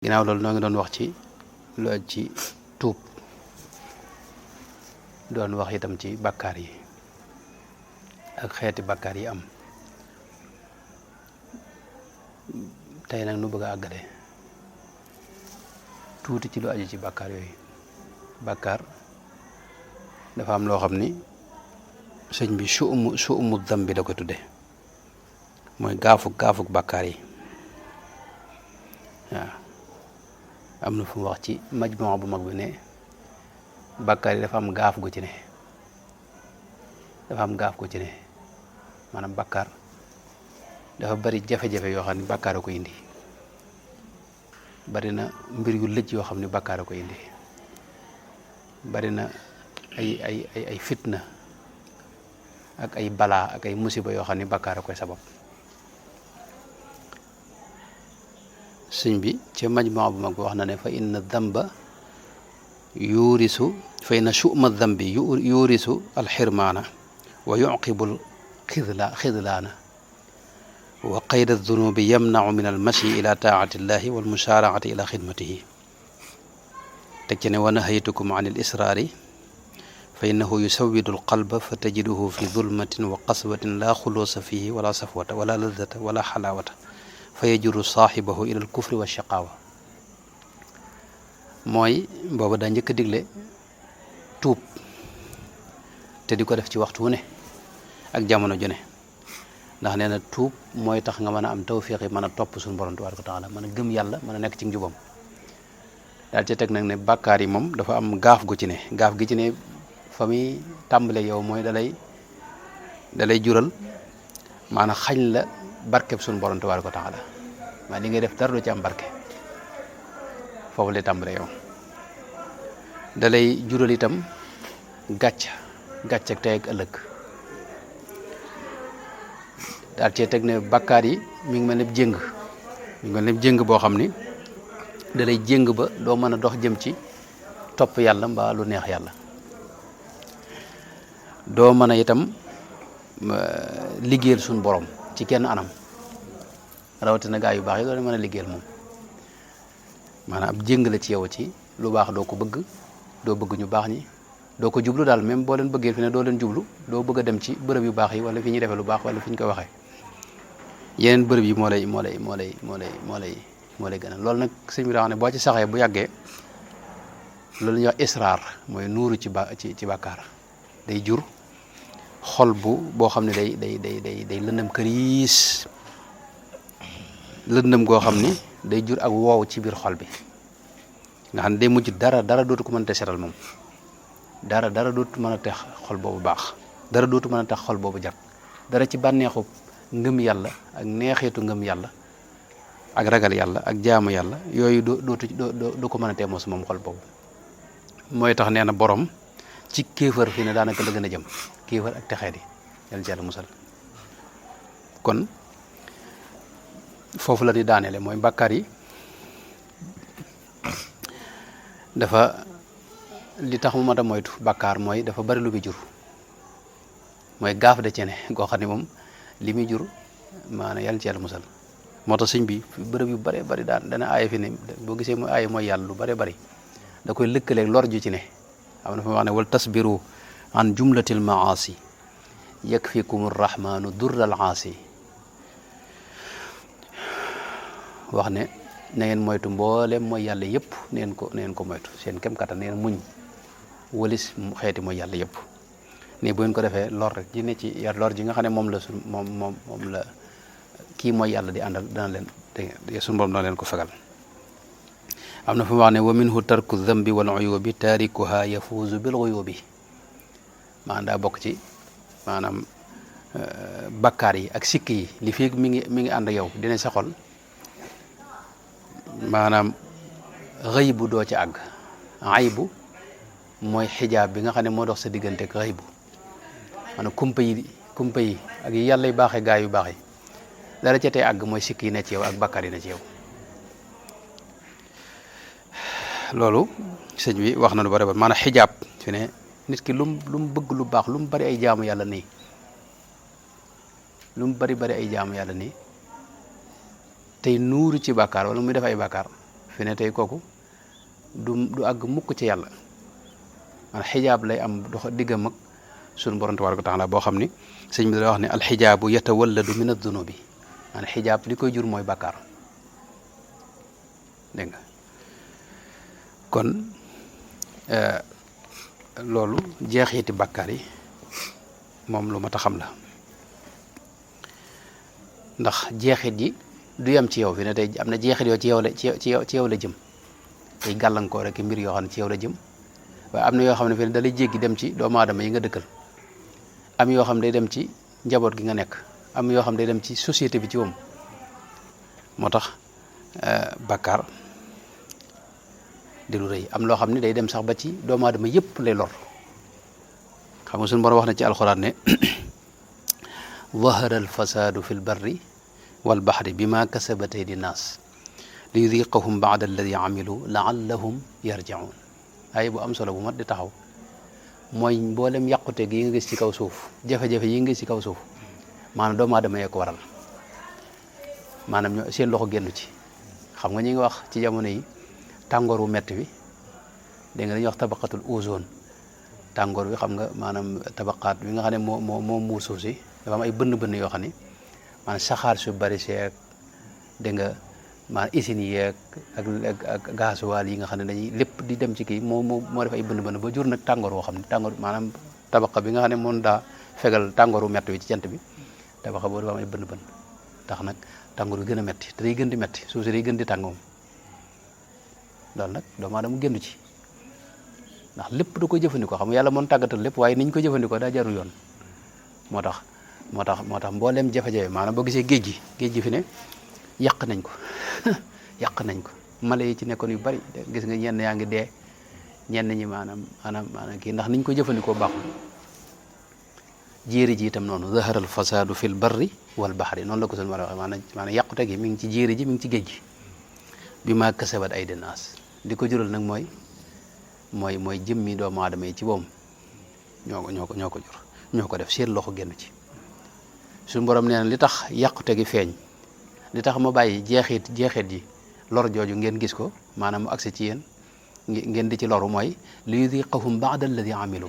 ginnaaw loolu noo ngi doon wax ci lu aj ci tuub doon wax itam ci bàkkaar yi ak xeeti bàkkaar yi am tey nag nu bëgg a àggale tuuti ci lu aju ci bàkkaar yooyu. bàkkaar dafa am loo xam ni sëñ bi suumu dambi da ko tudde mooy gaafuk bàkkaar yi waaw am na fu mu wax ci majmuwa bu mag bi ne bàkkaar yi dafa am gaaf gu ci ne maanaam bàkkaar dafa bari jafe-jafe yoo xam ne bàkkaar a ko indi bari na mbir yu lëj yoo xam ne bàkkaar a ko indi bari na ay fitna ak ay balaa ak ay musiba yoo xam ne bàkkaar a koy sabab sëñ bi ci majmuwa bu mag bi wax na ne fa inna damba fa inna su'ma dambi yurisu alxirmaana wa yuqibu alxidlaana wa qayda dunubi yamnacu min almashi ila taacati illahi walmusaaracati ila xidmatihi teg ci ne wa nahaytukum an alisraari fa innahu yusawidu alqalba fa tajiduhu fi dulmatin wa qaswatin la xuluusa fihi wala safwata wala ladata wala xalaawata fa yajuru saaxibahu ila alkufri wa shaqaawa mooy booba daa njëkk a digle tuub te di ko def ci waxtu wu ne ak jamono ju ne ndax nee na tuub mooy tax nga mën a am tawfiq yi mën a topp suñu borom tabaaraka wa taala mën a gëm yàlla mën a nekk ci njubam daal ci teg nag ne bàkkaar yi moom dafa am gaaf gu ci ne gaaf gi ci ne fa muy tàmbale yow mooy dalay jural maanaam xañ la barkeb suñu borom tabaaraka wa taala maa li ngay def dara du ci am barke foofu lay tàmbale yow dalay jural itam gàcc ak tey ak ëllëg daal cee teg ne bàkkaar yi mi ngi mel ne jéng boo xam ni dalay jéng ba doo mën a dox jëm ci topp yàlla mbaa lu neex yàlla doo mën a itam liggéeyal suñu borom ci kenn anam rawatina gaa yu baax yi doo leen mën a liggéeyal moom maanaam ab jéng la ci yow ci lu baax doo ko bëgg doo bëgg ñu baax ñi doo ko jublu daal même boo leen bëggee fi ne doo leen jublu doo bëgg a dem ci bërëb yu baax yi wala fi ñuy defee lu baax wala fi ñu koy waxee yeneen bërëb yi moo lay gën a loolu nag sëñ bi daa xam ne boo ci saxee bu yàggee loolu ñuy wax israar mooy nuuru ci bàkkaar day jur xol boo xam ne day lëndëm këriis lëndëm goo xam ni day jur ak woow ci biir xol bi nga xam ne day mujj dara dootu ko mën a te setal moom dara dootu mën a tax xol boobu baax dara dootu mën a tax xol boobu jag dara ci bànneexu ngëm yàlla ak neexitu ngëm yàlla ak ragal yàlla ak jaamu yàlla yooyu doo ko mën a teemos moom xol boobu mooy tax nee na borom ci kéefër fi ne daanaka la gën a jëm kéefër ak texee di yàlla ci yàlla musal kon foofu la di daaneele mooy bàkkaar yi dafa li tax mu mat a moytu bàkkaar mooy dafa bari lu muy jur mooy gaaf de cene goo xam ne moom li muy jur maanaam yàlla ci yàlla musal moo tax sëñ bi bërëb yu bare bari dana aaye fi ne boo gisee mu aaye mooy yàlla lu bare bari da koy lëkkaleeg lor ju ci ne am na fa wax ne wal tasbiru an jumlatil maasi yakfikum arrahmanu durral aasi wax ne na ngeen moytu mboolem mooy yàlla yëpp na ngeen ko moytu seen kem kattan na ngeen muñ walis xeeti mooy yàlla yëpp ne bu ngeen ko defee lor rek ji ne ci lor ji nga xam ne moom la kii mooy yàlla di àndal dana leen suñu borom dana leen ko fegal am na fu mu wax ne wa minhu tarku dambi wal uyubi taarikuha yafuuzu bil uyubi maanaam daa bokk ci maanaam bakkaar yi ak sikk yi li fi mi ngi ànd ak yow dina sa xol maanaam xëy bu doo ci àgg aybu mooy xijaab bi nga xam ne moo dox sa diggante ak xëy bu maanaam kumpa yi ak yi yàlla yu baaxee gaa yu baax yi dara ca tey àgg mooy sikk yi ne ci yow ak bakkaar yi ne ci yow loolu sëñ bi wax na lu bari ba maanaam xijaab fi ne nit ki lu mu bëgg lu baax lu mu bari ay jaamu yàlla nii lu mu bari ay jaamu yàlla nii tey nuuru ci bàkkaar wala muy def ay bàkkaar fi ne tey kooku du àgg mukk ci yàlla man xijaab lay am dox diggam ak sunu borom tabaaraka wa taala boo xam ni sëñ bi da wax ne alxijaabu yatawalladu min addunubi man xijaab li koy jur mooy bàkkaar dégg nga kon loolu jeexiti bàkkaar yi moom lu mat a xam la ndax jeexit yi du yem ci yow fi ne tey am na jeexit yoo ci yow la jëm tey gàllankoor rek mbir yoo xam ne ci yow la jëm waaye am na yoo xam ne fi ne da lay jéggi dem ci doomu aadama yi nga dëkkal am yoo xam ne day dem ci njaboot gi nga nekk am yoo xam ne day dem ci société bi ci moom moo tax bàkkaar di lu rëy am loo xam ne day dem sax ba ci doomu aadama yëpp lay lor xam nga suñu borom wax na ci alxuraan ne zahara alfasadu fi lbarri walbahri bima kasabat aydi nnaas li yudiqahum ba'da alladi amilu laallahum yarji'un ay bu am solo bu mat di taxaw mooy mboolem yàqute gi nga gis ci kaw suuf jafe-jafe yi nga gis ci kaw suuf maanaam doomu aadama yee ko waral maanaam ñoo seen loxo génn ci xam nga ñi ngi wax ci jamono yi tàngoor wu metti bi dégg nga dañuy wax tabaqatul ozone tàngoor bi xam nga maanaam tabaqaat bi nga xam ne moo muur suuf si dafa am ay bënn yoo xam ne maanaam saxaar su bari seeg dégg nga maanaam usines yeeg ak gasoil yi nga xam ne dañuy lépp di dem ci kii moo def ay bënn ba jur nag tàngoor woo xam ne tàngoor maanaam tabaqa bi nga xam ne moom daa fegal tàngooru metti bi ci jant bi tabaqa boobu dafa am ay bënn tax nag tàngoor bi gën a metti te day gën di metti suuf si day gën di tàng moom loolu nag doomu aadama génn ci ndax lépp da koy jëfandikoo xam nga yàlla moon tàggatal lépp waaye niñ ko jëfandikoo daa jaru yoon moo tax mbooleem jafe-jafe maanaam boo gisee géej gi fi ne yàq nañ ko yàq nañ ko mala yi ci nekkoon yu bari gis nga ñenn yaa ngi dee ñenn ñi maanaam kii ndax niñ ko jëfandikoo baaxul jéeri ji itam noonu zaharal fasadu fil barri wal bahri noonu la ko seen war a wax maanaam yàqute gi mi ngi ci jéeri ji mi ngi ci géej gi bi ma kasabat aydi naas di ko jural nag mooy jëmmi doomu aadama yi ci boom ñoo ko jur ñoo ko def seen loxo génn ci suñu borom nee na li tax yàqute gi feeñ li tax ma bàyyi jeexit yi lor jooju ngeen gis ko maanaam mu agsi ci yéen ngeen di ci loru mooy li yudiqahum ba'da alladi amilu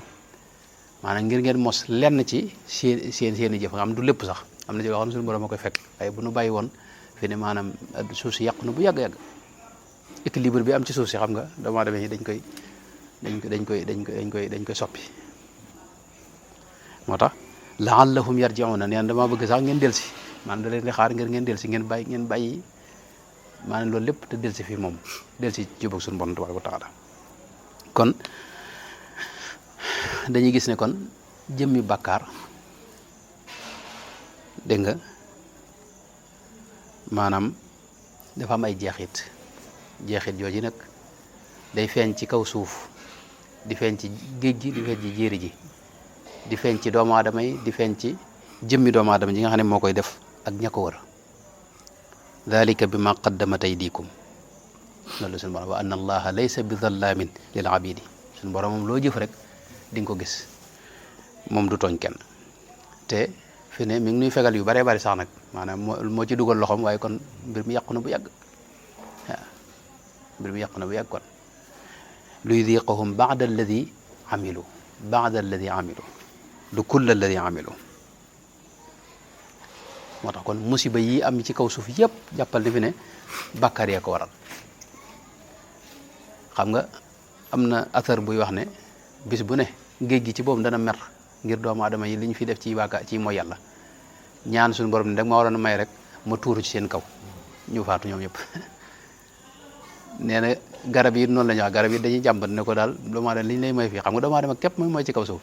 maanaam ngir ngeen mos lenn ci seen i jëf nga am du lépp sax am na ci yoo xam ne suñu borom a koy fekk waaye bu nu bàyyi woon fi ne maanaam suuf si yàqu na bu yàgg-yàgg équilibre bi am ci suuf si xam nga doomu aadama yi dañ koy soppi moo tax laallahum yarji'una neen dama bëgg sax ngeen delsi maanaam da leen di xaar ngeen delsi ngeen bàyyi maanaam loolu lépp te delsi fii moom delsi jubag suñu borom tabaaraka wa taala kon dañuy gis ne kon jëmmi bàkkaar dégg nga maanaam dafa am ay jeexit jooju nag day feeñ ci kaw suuf di feeñ ci géej gi di feeñ ci jéeri ji di feeñ ci doomu aadama yi di feeñ ci jëmmi doomu aadama ji nga xam ne moo koy def ak ña ko wër dalika bi ma qaddamat aydikum loolu suñu borom wa anna allaha laysa bi zallamin lil abidi suñu borom moom loo jëf rek di nga ko gis moom du tooñ kenn te fi ne mi ngi nuy fegal yu baree bari sax nag maanaam moo ci dugal loxoom waaye kon mbir mi yàqu na bu yàgg waaw mbir mi yàqu na bu yàgg kon lu yudiqahum ba'da alladi amilu du kull alladi amilu moo tax kon musiba yi am ci kaw suuf yëpp jàppal ne fi ne bàkkaar yee ko waral xam nga am na athar buy wax ne bis bu ne géej gi ci boobu dana mer ngir doomu aadama yi li ñu fi def ci bàkkaar ci mooy yàlla ñaan suñu borom ne rek ma waroon a may rek ma tuuru ci seen kaw ñu faatu ñoom ñëpp nee na garab yi noonu la ñuy wax garab yi dañuy jàmbat ne ko daal doomu aadama li ñu lay may fii xam nga doomu aadama képp mooy ci kaw suuf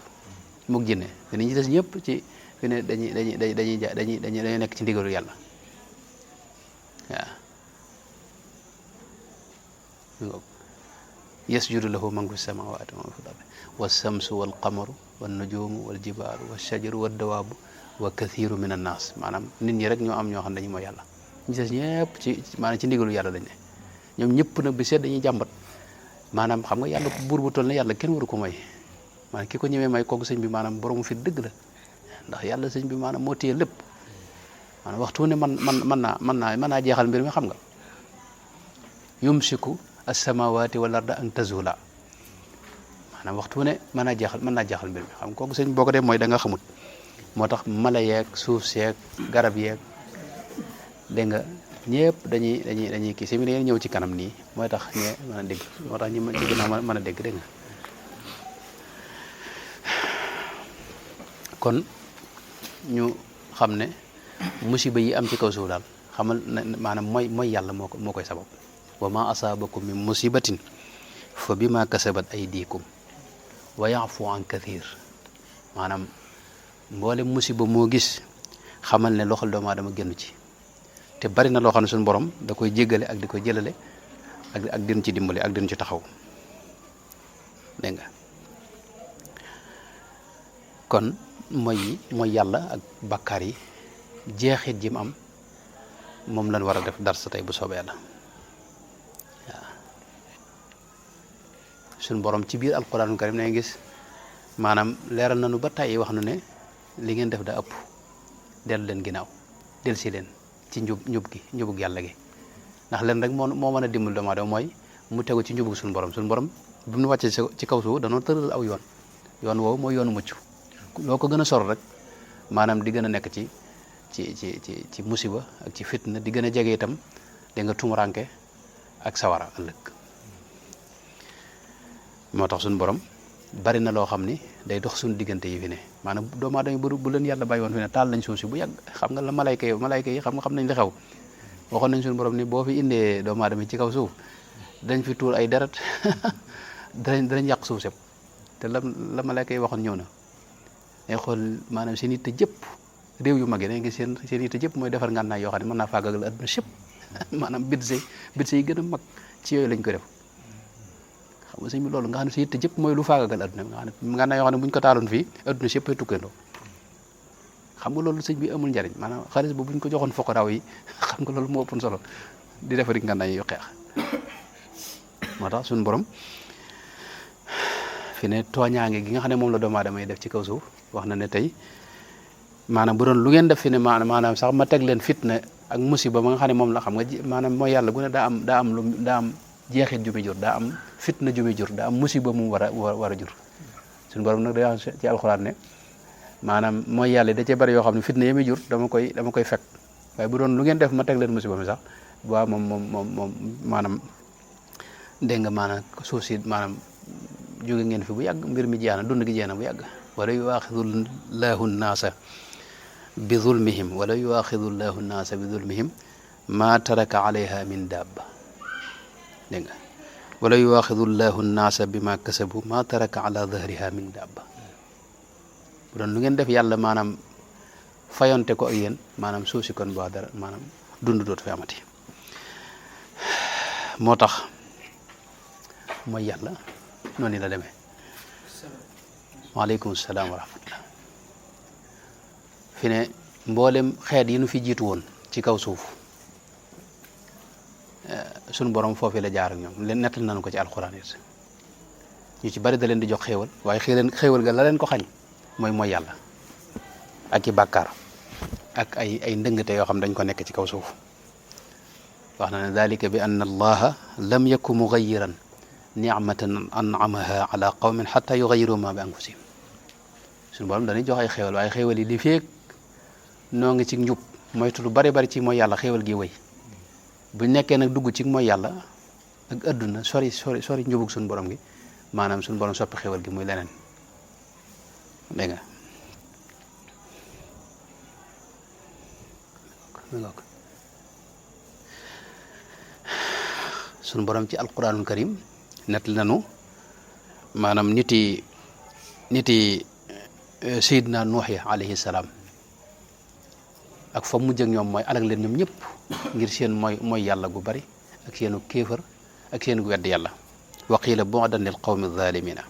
muk jinne te ni ñu des ñëpp ci fi ne dañuy nekk ci ndigalu yàlla waaw yasjudu lahu man fi samawati wa man fi l-ardi was-samsu wal-qamaru wan-nujumu wal-jibalu wash-shajaru wad-dawabu wa kathiru min an-nas maanaam nit ñi rek ñoo am ñoo xam ne dañu mooy yàlla ñu des ñëpp maanaam ci ndigalu yàlla dañ ne ñoom ñëpp nag bi seet dañuy jàmbat maanaam xam nga yàlla buur bu toll ne yàlla kenn waru ko may maanaam ki ko ñëwee may kooku sëñ bi maanaam boromu fi dëgg la ndax yàlla sëñ bi maanaam moo téye lépp maanaam waxtu ne mën naa jeexal mbir mi xam nga yumsiku as-samawati wal arda an tazula maanaam waxtu ne mën naa jeexal mbir mi xam kooku sëñ boo ko dee mooy da nga xamut moo tax mala yeeg suuf seeg garab yeeg dégg nga ñëpp dañuy kii si mi dañuy ñëw ci kanam nii mooy tax ñe mën a dégg moo tax ñi ci ginnaaw mën a dégg dégg nga kon ñu xam ne musiba yi am ci kaw suuf daal xamal maanaam mooy yàlla moo koy sabab wa ma asaabakum min musibatin fa bima kasabat aydikum wa ya'fu an kathir maanaam mboole musiba moo gis xamal ne loxol doomu aadama génn ci te bari na loo xam ne suñu borom da koy jéggale ak di koy jëlale ak din ci dimbali ak din ci taxaw dégg nga kon mooy yàlla ak bàkkaar yi jeexit ji mu am moom lañ war a def dar sa tey bu soobee yàlla waaw suñu borom ci biir alquranul karim na gis maanaam leeral nañu ba tàyyi wax nu ne li ngeen def da ëpp dellu leen ginnaaw del si leen ci njubug yàlla gi ndax leen rek moo mën a dimbal doomu aadama mooy mu tegu ci njubug suñu borom bu mu wàccee ci kaw suuf danoo tëral aw yoon woowu mooy yoonu mucc loo ko gën a sor rek maanaam di gën a nekk ci musiba ak ci fitna di gën a jege itam da nga tumuranke ak sawara ëllëg moo tax suñu borom bari na loo xam ni day dox suñu diggante yi fi ne maanaam doomu aadama bu leen yàlla bàyyi woon fi ne taal nañ suuf si bu yàgg xam nga la malayka yi xam nañ li xew waxoon nañ suñu borom ni boo fi indee doomu aadama ci kaw suuf dañ fi tuur ay deret danañ yàq suuf sëpp te la malayka yi waxoon ñëw na day xool maanaam seen yitte jëpp réew yu mag yi dañ gis seen yitte jëpp mooy defar ngànnaay yoo xam ne mën naa faagagal adduna sëpp maanaam budget yi gën a mag ci yooyu lañ ko def xam nga sëñ bi loolu nga xam ne si yitte jëpp mooy lu faagagal adduna nga xam ne ngànnaay yoo xam ne bu ñu ko taaloon fii adduna sëpp ay tukkeendoo xam nga loolu sëñ bi amul njariñ maanaam xaalis bu buñ ko joxoon foqaraaw yi xam nga loolu moo ëppoon solo di defari ngànnaay yu xeex moo tax suñu borom fi ne tooñaange gi nga xam ne moom la doomu aadama yi def ci kaw suuf wax na ne tey maanaam bu doon lu ngeen def fi ne maanaam sax ma teg leen fitna ak musiba ba nga xam ne moom la xam nga maanaam mooy yàlla gu ne daa am jeexit ju muy jur daa am fitna ju muy jur daa am musiba mu war a jur suñu borom nag day wax ci alxuraan ne maanaam mooy yàlla da cee bari yoo xam ne fitna yi muy jur dama koy fekk waaye bu doon lu ngeen def ma teg leen musiba mi sax waaw moom maanaam dégg nga maanaam suuf si maanaam jóge ngeen fi bu yàgg mbir mi jeex na dund gi jeex na bu yàgg wala yuaxidu llahu nnaasa bi zulmihim ma taraka alayha min dabba dégg nga wala yuaxidu llahu nnaasa bi ma kasabu ma taraka ala dahriha min dabba bu doon lu ngeen def yàlla maanaam fayonte ko ak yéen maanaam suuf si kon boo dara maanaam dund doot fi amati moo tax mooy yàlla noonu la demee waaleykum salaam wa rahmatullah fi ne mboolem xeet yi nu fi jiitu woon ci kaw suuf sunu borom foofu la jaar ak ñoom leen nettal nañu ko ci alxuraan it ñu ci bari da leen di jox xéewal waaye xéewal ga la leen ko xañ mooy yàlla ak i bàkkaar ak ay ndëngate yoo xam dañ ko nekk ci kaw suuf wax na ne dalika bi anna allaha lam yaku mugayiran ni'matan an'amaha ala qawmin hatta yughayyiru ma bi anfusihim suñu borom dañuy jox ay xéewal waaye xéewal yi li feek noo ngi ci njub moytu lu bari ci mooy yàlla xéewal gi wëy buñ nekkee nag dugg ci mooy yàlla ak adduna sori njubug suñu borom gi maanaam suñu borom soppi xéewal gi muy leneen dégg nga suñu borom ci alquranul karim nettali nanu maanaam niti Seydina Nuux ya alayhi salaam ak fa mujj ak ñoom mooy alag leen ñoom ñëpp ngir seen mooy yàlla gu bari ak seenu kéefër ak seen gu wedd yàlla wa qiila bu'dan lil qawmi zalimina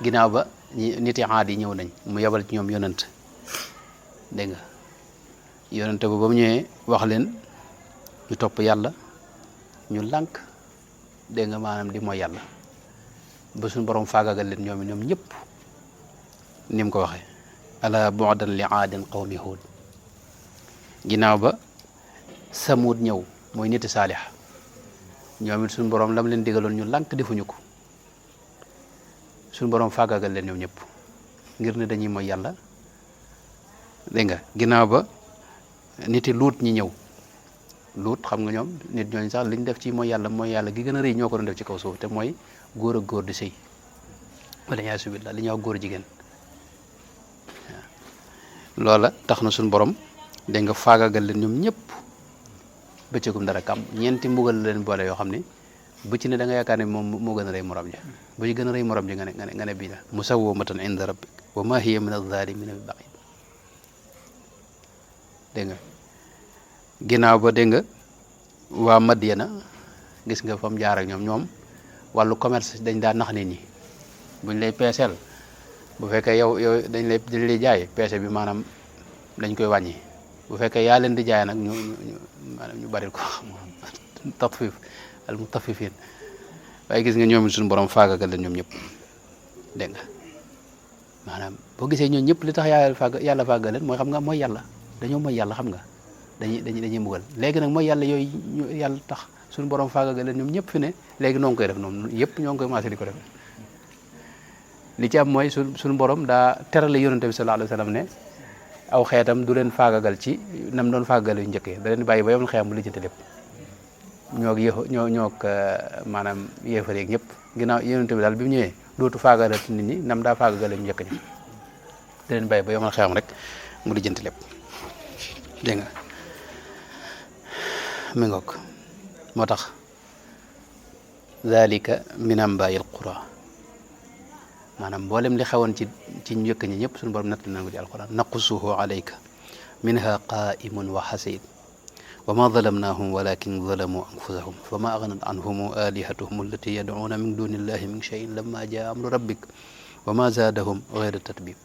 ginnaaw ba niti Aad yi ñëw nañ mu yebal ci ñoom yonent dégg nga yonent ba mu ñëwee wax leen ñu topp yàlla ñu lànk dégg nga maanaam di mooy yàlla ba suñu borom faagagal leen ñoom ñëpp ni mu ko waxee ala bu'dan li aadin qawmi huud ginnaaw ba Samuud ñëw mooy niti Saalix ñoom it suñu borom lam leen digaloon ñu lànk defuñu ko suñu borom faagaagal leen ñoom ñëpp ngir ne dañuy mooy yàlla dégg nga ginnaaw ba nit yi luut ñi ñëw luut xam nga ñoom nit ñooñu sax liñ def ci mooy yàlla gi gën a rëy ñoo ko doon def ci kaw suuf te mooy góor ak góor di sëy wala yaasu billah li ñuy wax góor jigéen loola tax na suñu borom dégg nga faagaagal leen ñoom ñëpp bëccëgum dara kam ñeenti mbugal leen boole yoo xam ne bu ci ne da nga yaakaar ne moom moo gën a rëy morom ja bu ci gën a rëy morom ji nga ne bii la musawwamatan inda rabbik wa ma hiya min az-zalimina bi ba'id dégg nga ginnaaw ba dégg nga waa Madyana gis nga fa mu jaar ak ñoom wàllu commerce dañ daa nax nit ñi buñ lay peeseel bu fekkee yow dañ lay jaay peese bi maanaam dañ koy wàññi bu fekkee yaa leen di jaay nag maanaam ñu bari ko tatfif al mutaffifin waaye gis nga ñoom suñu borom faagagal leen ñoom ñëpp dégg nga maanaam boo gisee ñoom ñëpp li tax yàlla faagagal leen mooy xam nga mooy yàlla dañoo mooy yàlla xam nga dañuy mbugal léegi nag mooy yàlla yooyu yàlla tax suñu borom faagagal leen ñoom ñëpp fi ne léegi noo ngi koy def noonu yëpp ñoo ngi koy maase di ko def li ci am mooy suñu borom daa terale yonente bi sallallahu alayhi wa sallam ne aw xeetam du leen faagagal ci nam doon faagagal yu njëkkee da leen bàyyi ba yoon xeexam bu lijjanti lépp ñoog maanaam yéefar yeeg ñëpp ginnaaw yonente bi daal bi mu ñëwee dootu faagagal nit ñi nam daa faagagal yu njëkk ñi da leen bàyyi ba yoon xeexam rek mu lijjanti lépp dégg nga mi ngoog moo tax zalika min ambaa'il qura maanaam mboolem li xewoon ci njëkk ñi ñëpp suñu borom nett nañ ko ci alquran naqussuhu alayka minha qaa'imun wa xasiid wa ma zalamnaahum walakin zalamu anfusahum fa ma aghnat anhum alihatuhum allati yad'una min duni illahi min shay'in lamma jaa amru rabbik wa ma zaadahum ghayra tatbib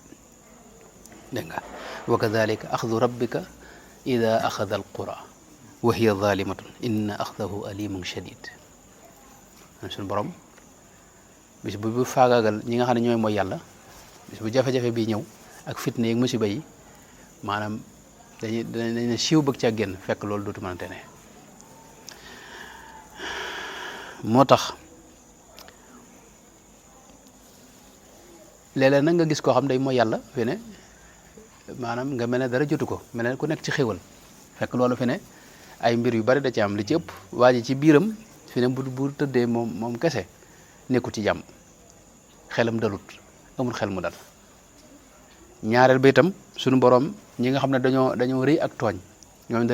dégg nga wa kadhalika axdu rabbika ida axada alqura wa hiya zalimatun inna axdahu alimun shadid suñu borom bis bu faagaagal ñi nga xam ne ñooy mooy yàlla bis bu jafe-jafe bi ñëw ak fitna yeeg musiba yi maanaam dañ siiw bëgg caa génn fekk loolu dootu mënante ne moo tax léeg-léeg nag nga gis koo xam day mooy yàlla fi ne maanaam nga mel ne dara jotu ko mel ne ku nekk ci xéwal fekk loolu fi ne ay mbir yu bari da ci am li ci ëpp waa ji ci biiram fi ne bu tëddee moom kese nekku ci jàmm xelam dalut amul xel mu dal ñaareel ba itam suñu borom ñi nga xam ne dañoo rëy ak tooñ ñoom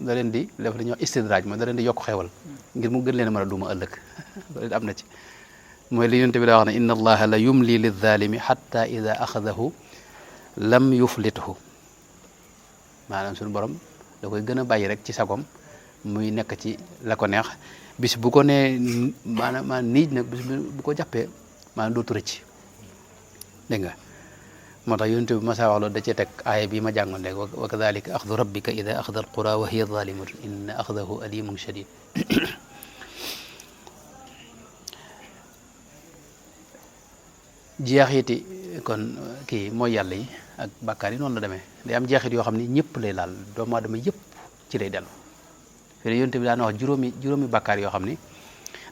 da leen di def li ñuy wax istidraaj mooy da leen di yokk xewal ngir mu gën leen a mën a duma ëllëg loolu am na ci mooy li yonent bi daa wax ne inna allaha la yumli lizalimi hatta ida axadahu lam yuflithu maanaam suñu borom da koy gën a bàyyi rek ci sagom muy nekk ci la ko neex bis bu ko nee maanaam niij nag bis bu ko jàppee maanaam dootu rëcc dégg nga moo tax yonent bi masaa wax loolu da cee teg aaya bi ma jàngoon léegi wa kadalika axdu rabbika ida axada alqura wa hiya zalimatun inna axdahu alimun shadid jeexiti kon kii mooy yàlla yi ak bàkkaar yi noonu la demee day am jeexit yoo xam ne ñëpp lay laal doomu aadama yëpp ci lay dellu fi ne yonent bi daan wax juróomi bàkkaar yoo xam ni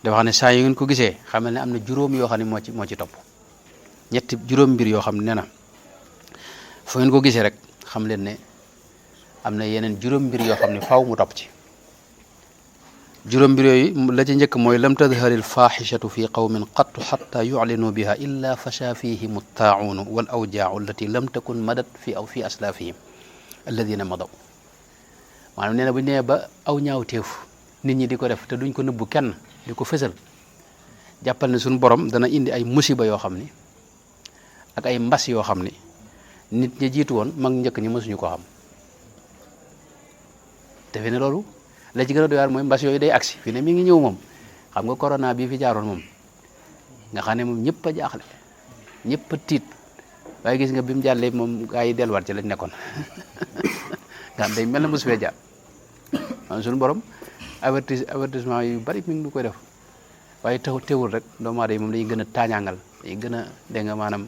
dafa xam ne saa yu ngeen ko gisee xamal ne am na juróom yoo xam ne moo ci topp ñetti juróom mbir yoo xam ne nee na fu ngeen ko gisee rek xam leen ne am na yeneen juróom mbir yoo xam ne faaw mu topp ci juróom mbir yooyu la ci njëkk mooy lam tadharil faaxishatu fi qawmin qattu xatta yuclinu biha illa fasha fihim attaaunu wal awjaau allati lam takun madat fi aslaafihim alladina madaw maanaam nee na bu ñu nee ba aw ñaawteef nit ñi di ko def te duñ ko nëbbu kenn di ko fësal jàppal ne suñu borom dana indi ay musiba yoo xam ni ak ay mbas yoo xam ni nit ñi jiitu woon mag njëkk ñi mësuñu ko xam te fi ne loolu la ci gën a doy waar mooy mbas yooyu day agsi fi ne mi ngi ñëw moom xam nga corona bii fi jaaroon moom nga xam ne moom ñëpp a jaaxle ñëpp a tiit waaye gis nga bi mu jàllee moom gaa yi delluwaat ci lañ nekkoon nga day mel na mosu fee jaar maanaam suñu borom avertissement yu bari mi ngi nu koy def waaye teewul rek doomu aadama yi moom dañuy gën a taañaangal dañuy gën a dégg nga maanaam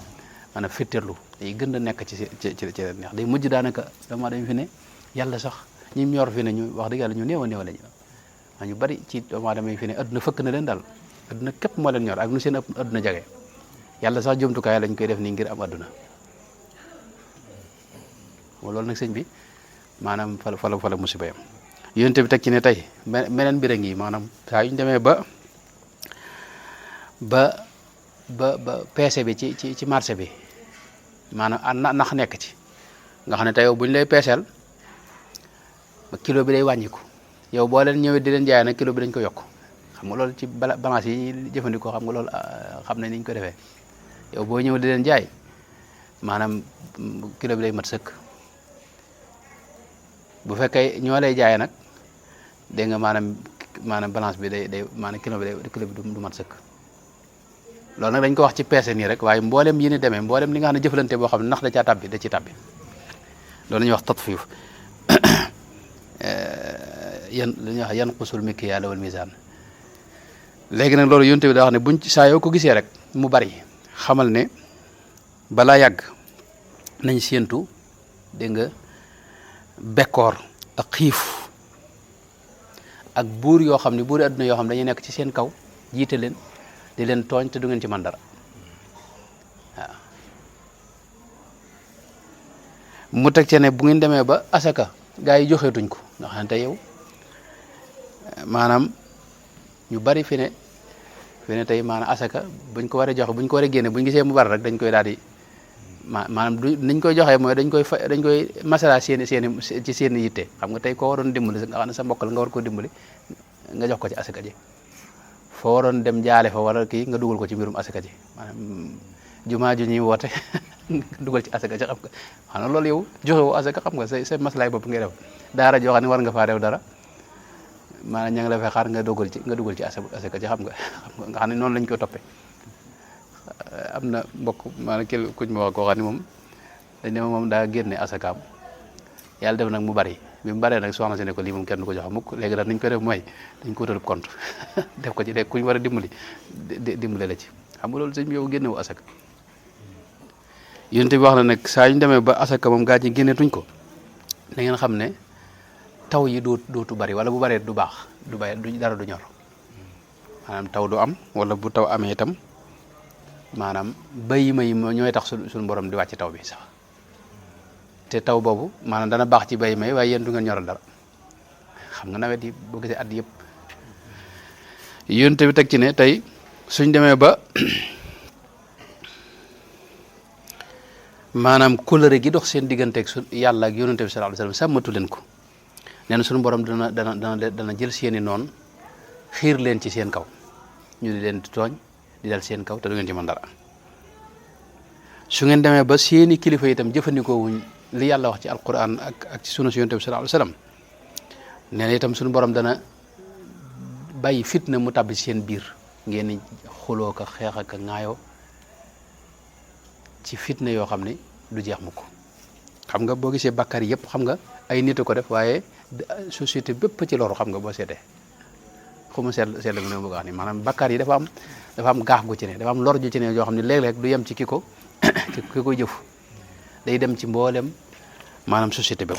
fitterlu dañuy gën a nekk ci neex day mujj daanaka doomu aadama fi ne yàlla sax ñi ñor fi ne ñu wax dëgg yàlla ñu néew a néew lañu ñu bari ci doomu aadama yi fi ne adduna fëkk na leen daal adduna képp moo leen ñor ak nu seen adduna jage yàlla sax jumtukaay lañ koy def nii ngir am adduna loolu nag sëñ bi maanaam fala musiba yam yonent bi teg ci ne tey meneen mbir a ngi maanaam saa yu ñu demee ba peese bi ci marché bi maanaam nax nekk ci nga xam ne tey yow bu ñu lay peeseel kilo bi day wàññiku yow boo leen ñëwee di leen jaay nag kilo bi dañ ko yokk xam nga loolu ci balance yi ñuy jëfandikoo xam nga loolu xam nañ ni ñu ko defee yow boo ñëwee di leen jaay maanaam kilo bi day mat sëkk bu fekkee ñoo lay jaay nag dégg nga maanaam balance bi day maanaam kilo bi du mat sëkk loolu nag dañ ko wax ci peese nii rek waaye mboolem yi ni demee mboolem li nga xam ne jëflante boo xam ne ndax da ci tàbbi loolu la ñuy wax tatfiif li ñuy wax yanqusul mikyaal wal mizaan léegi nag loolu yonent bi daa wax ne buñ saa yoo ko gisee rek mu bari xamal ne balaa yàgg nañ séentu dégg nga bekkoor ak xiif ak buur yoo xam ne buuri adduna yoo xam ne dañuy nekk ci seen kaw jiite leen di leen tooñ te du ngeen ci man dara waaw mu teg ci ne bu ngeen demee ba asaka gaa yi joxeetuñ ko nga xam ne tey yow maanaam ñu bari fi ne tey maanaam asaka buñ ko war a joxe buñ ko war a génne buñ gisee mu bari rek dañ koy daal di maanaam du niñ koy joxee mooy dañ koy masala ci seen yitte xam nga tey koo waroon dimbali nga xam ne sa mbokk la nga war koo dimbali nga jox ko ci asaka ji foo waroon dem jaale fa wala kii nga dugal ko ci mbirum asaka ji maanaam jumaa ju ñuy woote nga dugal ci asaka ji xam nga xam na loolu yow joxe woo asaka xam nga sa maslaay bopp ngay def daara joo xam ne war nga faa def dara maanaam ña ngi la fay xaar nga dugal ci asaka ji xam nga xam ne noonu lañ koy toppee am na mbokk maanaam kuñ ma wax koo xam ne moom dañ ne moom daa génne asakaam yàlla def nag mu bari bi mu baree nag soxna si ne ko lii moom kenn du ko joxe mukk léegi daal niñ ko def mooy dañ ko wutal compte def ko ci léegi kuñ war a dimbali la ci xam nga loolu sëñ bi yow génne wu asaka yonent bi wax na nag saa ñu demee ba asaka moom gaa ñi génneetuñ ko da ngeen xam ne taw yi dootu bari wala bu baree du baax du dara du ñor maanaam taw du am wala bu taw amee itam maanaam bayi ma yi ñooy tax suñu borom di wàcc taw bi sax te taw boobu maanaam dana baax ci bayi ma yi waaye yéen du ngeen ñoral dara xam nga nawet yi boo gisee at yëpp yonent bi teg ci ne tey suñ demee ba maanaam kóllëre gi dox seen digganteeg yàlla ak yonent bi sallallahu alayhi wasallam sàmmatu leen ko nee na suñu borom dana jël seeni noon xiir leen ci seen kaw ñu di leen tooñ di dal seen kaw te du ngeen ci mën dara su ngeen demee ba seeni kilifa itam jëfandikoo wuñ li yàlla wax ci alquran ak ci sunu si yonent bi sallallahu alayhi wasallam nee na itam suñu borom dana bàyyi fitna mu tàbbi seen biir ngeen xuloo ka xeex ak ŋaayoo ci fitna yoo xam ne du jeex mukk xam nga boo gisee bàkkaar yëpp xam nga ay nit a ko def waaye société bépp ci loru xam nga boo seetee xuma seetlu mu ne bëgg a wax ni maanaam bàkkaar yi dafa am gaax gu ci ne dafa am lor ju ci ne yoo xam ne léeg-léeg du yem ci ki ko jëf day dem ci mboolem maanaam société bépp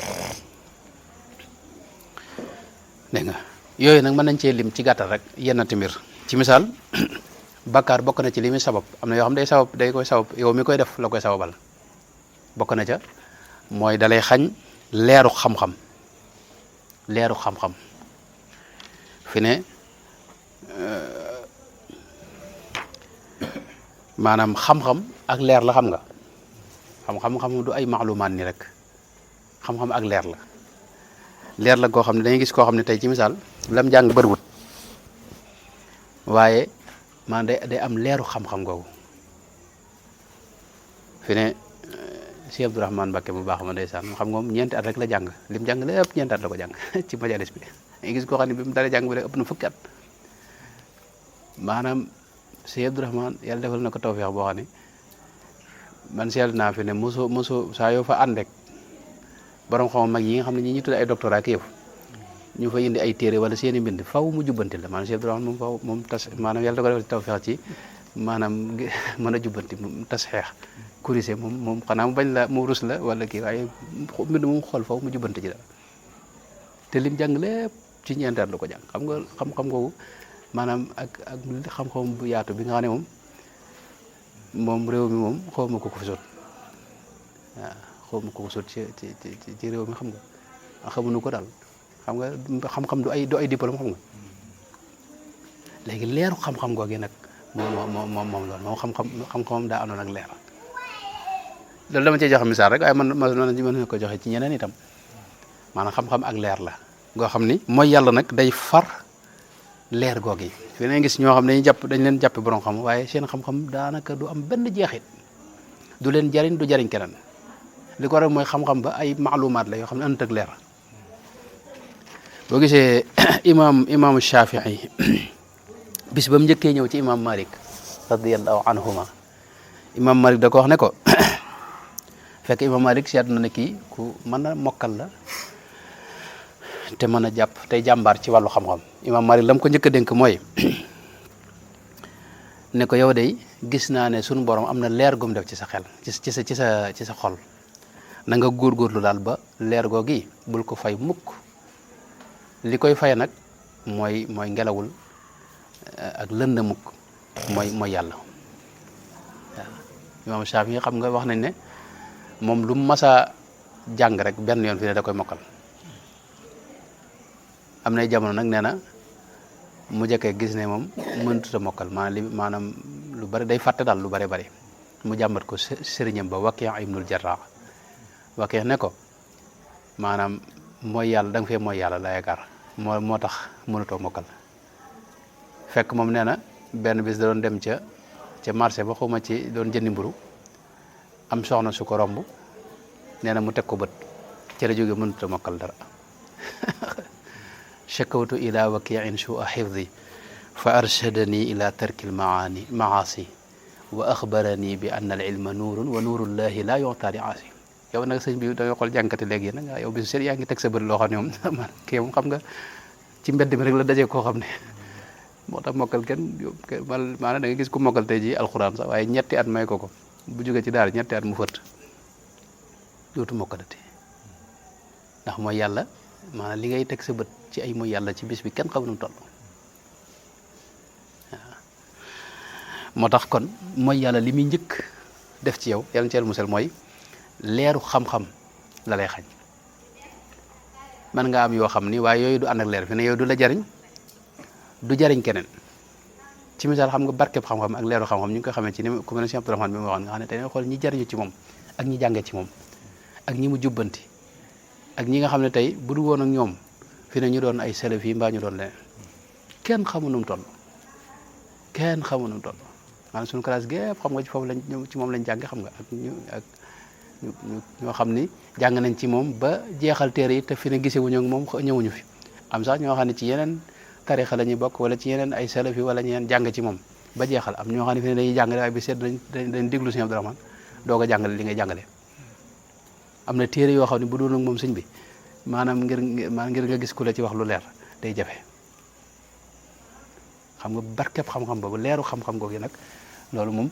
dégg nga yooyu nag mën nañ cee lim ci gàttal rek yennati mbir ci misaal bàkkaar bokk na ci li muy sabab am na yoo xam day koy sabab yow mi koy def la koy sababal bokk na ca mooy dalay xañ leeru xam-xam fi ne maanaam xam-xam ak leer la xam nga xam-xam du ay maalumaan ni rek xam-xam ak leer la goo xam ne dañuy gis koo xam ne tey ci misaal lam jàng bëriwut waaye man day am leeru xam-xam googu fi ne Cheikh Abdourahmane Mbacké bu baax ma ndeysaan xam nga moom ñeenti at rek la jàng lim jàng lépp ñeenti at la ko jàng ci majalis bi dañuy gis koo xam ne bi mu dalee jàng bi rek ëpp na fukki at maanaam Cheikh Abdourahmane yàlla defal na ko tawfeex boo xam ne man seetlu naa fi ne mosoo saa yoo fa ànd rek borom xam mag yi nga xam ne ñi tudd ay doctorat ki yëf ñu fa indi ay téere wala seeni mbind faw mu jubbanti la maanaam Cheikh Abdourahmane moom faw moom tas maanaam yàlla da ko defal tawfeex ci maanaam mën a jubbanti mu tas xeex kurise moom xanaa mu bañ la mu rus la wala kii waaye mbind moom xool faw mu jubbanti ci dara te lim jàng lépp ci ñeenteel la ko jàng xam nga xam-xam googu maanaam ak xam-xam bu yaatu bi nga xam ne moom réew mi moom xaw ma ko fi sut waaw xaw ma ko sut ci réew mi xam nga xamuñu ko daal xam nga xam-xam du ay diplôme xam nga léegi leeru xam-xam googu nag moom loolu moom xam-xamam daa àndoon ak leer loolu dama cee joxe misaal rek waaye mën na ko joxe ci ñeneen itam maanaam xam-xam ak leer la goo xam ni mooy yàlla nag day far leer googu yi fi ne gis ñoo xam ne dañ leen jàppe borom xam waaye seen xam-xam daanaka du am benn jeexit du leen jariñ du jariñ keneen li ko waral mooy xam-xam ba ay maalumaat la yoo xam ne ànd ak leer boo gisee imaamu Shafii bis ba mu njëkkee ñëw ci imaam Malik radiyallahu anhuma imaam Malik da ko wax ne ko fekk imaam Malik seet na ne kii ku mën a mokkal la te mën a jàpp tey jàmbaar ci wàllu xam-xam imaam Malik lam ko njëkk a dénk mooy ne ko yow day gis naa ne sunu borom am na leer gum def ci sa xel ci sa xol na nga góorgóorlu daal ba leer googi bul ko fay mukk li koy fay nag mooy ngelawul ak lënd mukk mooy yàlla waaw imaam Shaafi xam nga wax nañ ne moom lu masa jàng rek benn yoon fi ne da koy mokkal am nay jamono nag nee na mu jëkkee gis ne moom mënut a mokkal maanaam lu bari day fàtte daal lu bari mu jàmbat ko sëriñam ba Waki' ibnul Jarrah Waki' ne ko maanaam mooy yàlla da nga fee mooy yàlla la yaakaar moo tax mënutoo mokkal fekk moom nee na benn bis da doon dem ca marché ba xawma ci doon jëndi mburu am soxna su ko romb nee na mu teg ko bët ca la jóge mënut a mokkal dara shakawtu ila waki'in su'a hifzi fa arshadani ila tarkil maasi wa axbarani bi anna al ilma nuurun wa nuurullahi la yu'ta li aasi yow nag sëñ bi da ngay xool jànkati léegi nag yow bi seet yaa ngi teg sa bët loo xam ne moom kii moom xam nga ci mbedd mi rek la dajee koo xam ne moo tax mokkal kenn maanaam da nga gis ku mokkal tey ji alxuraan sax waaye ñetti at may ko bu jógee ci daara ñetti at mu fët dootu mokkalati ndax mooy yàlla maanaam li ngay teg sa bët ci ay mooy yàlla ci bis bi kenn xamu nu mu toll waaw moo tax kon mooy yàlla li muy njëkk def ci yow yàlla na ci yàlla musal mooy leeru xam-xam la lay xañ man nga am yoo xam ni waaye yooyu du ànd ak leer fi ne yooyu du la jariñ du jariñ keneen ci misaal xam nga barkeb xam-xam ak leeru xam-xam ñu ngi ko xamee ci ni ku mel ne Cheikh Abdourahmane bi ma waxoon nga xam ne tey xool ñi jariñu ci moom ak ñi jàngee ci moom ak ñi mu jubbanti ak ñi nga xam ne tey bu du woon ak ñoom fi ne ñu doon ay salaf yi mbaa ñu doon leneen kenn xamu nu mu toll kenn xamu nu mu toll maanaam suñu classe gépp xam nga ci foofu lañ ci moom lañ jànge xam nga ak ñoo xam ni jàng nañ ci moom ba jeexal téere yi te fi ne gisewuñu ak moom ñëwuñu fi am sax ñoo xam ne ci yeneen tarixa la ñuy bokk wala ci yeneen ay salafi wala ñeneen jàng ci moom ba jeexal am ñoo xam ne fi ne dañuy jàngale waaye bi seet dañ déglu Sëñ Abdourahmane doog a jàngale li ngay jàngale am na téere yoo xam ne bu doon ak moom sëñ bi maanaam ngir nga gis ku la ci wax lu leer day jafe xam nga barkeb xam-xam boobu leeru xam-xam googu nag loolu moom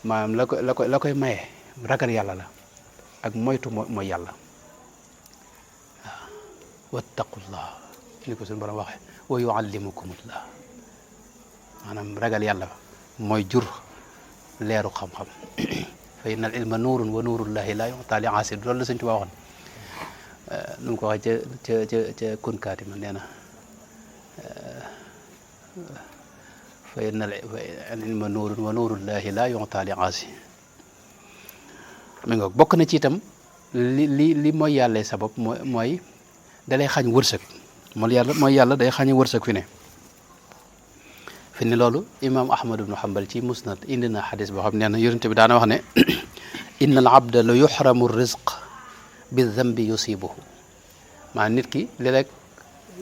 maanaam la koy maye ragal yàlla la ak moytu mooy yàlla waaw wattaqullah ni ko suñu borom waxee wa yuallimukumullah maanaam ragal yàlla mooy jur leeru xam-xam fa inna al ilma nuurun wa nuurullahi la yu'ta li aasi loolu la Sëñ Tuubaa waxoon nu mu ko waxee ca kunkaati ma nee na fa inna al ilma nuurun wa nuurullahi la yu'ta li aasi mi nga bokk na ci itam li mooy yàlla sabab mooy dalay xañ wërsëg mooy yàlla day xañ wërsëg fi ne loolu imam Ahmad ibnu Hanbal ci musnad indi na xadis boo xam nee na yonent bi daana wax ne inna al abda la yuxramu rizq bi dambi yusibuhu maa nit ki léeg-léeg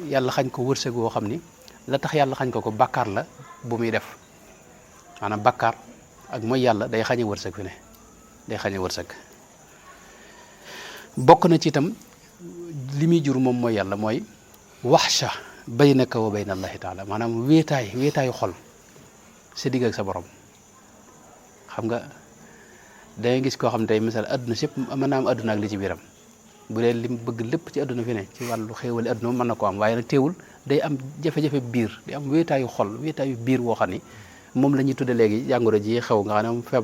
yàlla xañ ko wërsëg boo xam ni la tax yàlla xañ ko bàkkaar la bu muy def maanaam bàkkaar ak mooy yàlla day xañe wërsëg fi ne day xañe wërsëg bokk na ci itam li muy jur moom mooy yàlla mooy waxsha baynaka wa bayna allahi taala maanaam wéetaayu xol sa digg ak sa borom xam nga dangay gis koo xam ne tey misaal adduna sépp mën naa am adduna ak li ci biiram bu dee lim bëgg lépp ci àdduna fi ne ci wàllu xéewali àdduna mën na ko am waaye nag teewul day am jafe-jafe biir day am wéetaayu xol wéetaayu biir woo xam ni moom la ñuy tudde léegi jàngoro ji xew nga xam ne moom feebar